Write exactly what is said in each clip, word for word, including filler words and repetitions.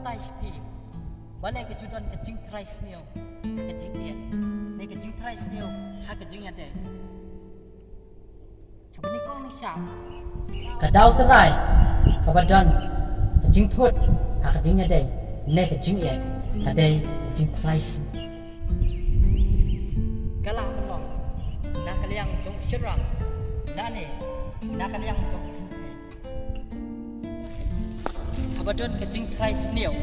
Ai shi phi. Balei ka ju don ka jingtrai sniew ha ka jingïeit, ne ka jingtrai sniew ha ka jingïadei? Kaba nyngkong nyngkong, ka daw trai kaba don ka jingthut ha ka jingïadei ne ka jingïeit ka dei ka jingtrai sniew. Ka la pynlong na ka liang jong u shynrang lane na ka liang jong u kynthei. Haba don ka jingtrai sniew,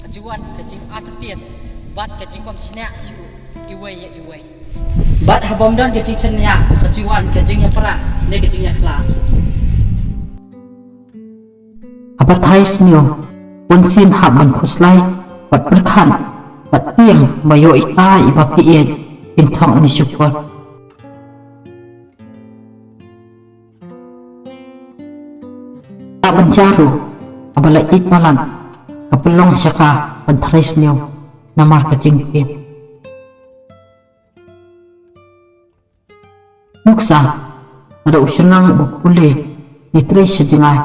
ka ju wan ka jingartatien bad ka jingbym shaniah shuh iwei ïa iwei. Bad haba ym don ka jingshaniah, ka ju wan ka jingïapra ne ka jingïakhlad. Haba trai sniew, bunsien hap ban khuslai bad pyrkhat bad tieng ba ïoh ita iba phi ïeit kin thok ne shukor. Ka ban jaru, haba la ïeit palat, ka pynlong sha ka ban trai sniew namar ka jingtieng. Nuksa, lada u shynrang uba pule, ne trei sha jngai,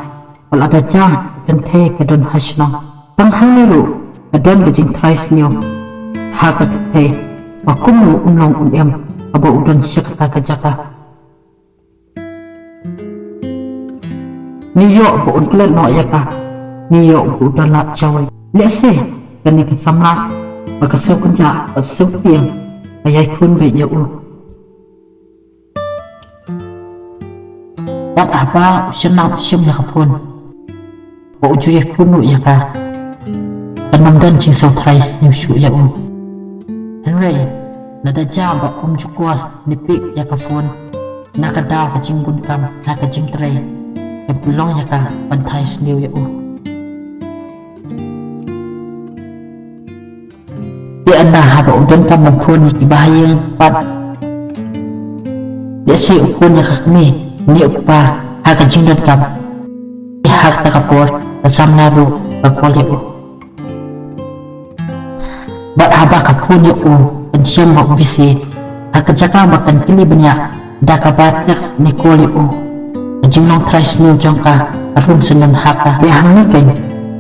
bad lada jia ka kynthei ka don ha shnong. Tang hangne ruh ka don ka jingtrai sniew ha ka kynthei, ba kumno un long un em haba u don sha kata ka jaka. Ngi ïoh ba un klet noh ïa ka, ngi ïoh ba u don lad shawei. Lehse kane ka samla ba ka sngewkynjah bad sngewtieng ka ïai phone beit ïa u. Bad haba u shynrang u shim ïa ka phone, ba u ju ïai phone ruh ïa ka, kan ym don jingsngewtrai sniew shuh ïa u. Hynrei lada jia ba um ju call ne pick ïa ka phone, na ka daw ka jingbunkam ha ka jingtrei kan pynlong ïa ka ban trai sniew ïa u. Te ynda haba u donkam ban phone ïa kiba ha ïing pat, lehse u phone ïa ka kmie ne u kpa ha ka jingdonkam. Te ha kata ka por ka samla ruh ka call ïa u. Bad haba ka phone ïa u kan shem ba u busy, ha ka jaka ba kan kylli bniah da kaba text ne call ïa u, ka jinglong trai sniew jong ka ka rung syndon ha ka. Te hangne keiñ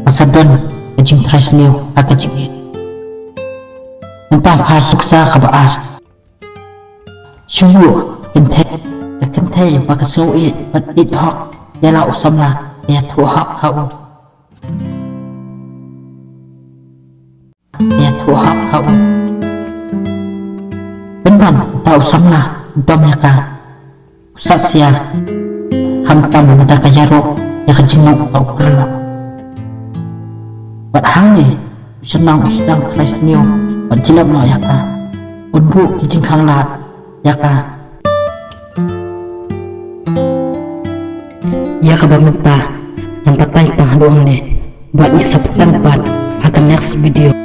ba sa don ka jingtrai sniew ha ka jingïeit. Nangta phai sha nuksa kaba ar. Shu ïoh kynthei, ka kynthei ba ka sngew ïeit bad ïeit hok ïa la u samla, ïathuh hok ha u. Ïathuh hok ha u. Pynban uta u samla u dom ïa ka, u sah syiar, khamtam lada ka ïaroh ïa ka jinglong uta u paralok. Bad hangne u shynrang u sdang trai sniew bad jyllep noh ïa ka. Un buh ki jingkhang lad ïa ka. Ïa kaba mynta ngan batai tang haduh hangne, bad ngin sa pyrkhat pat ha ka next video.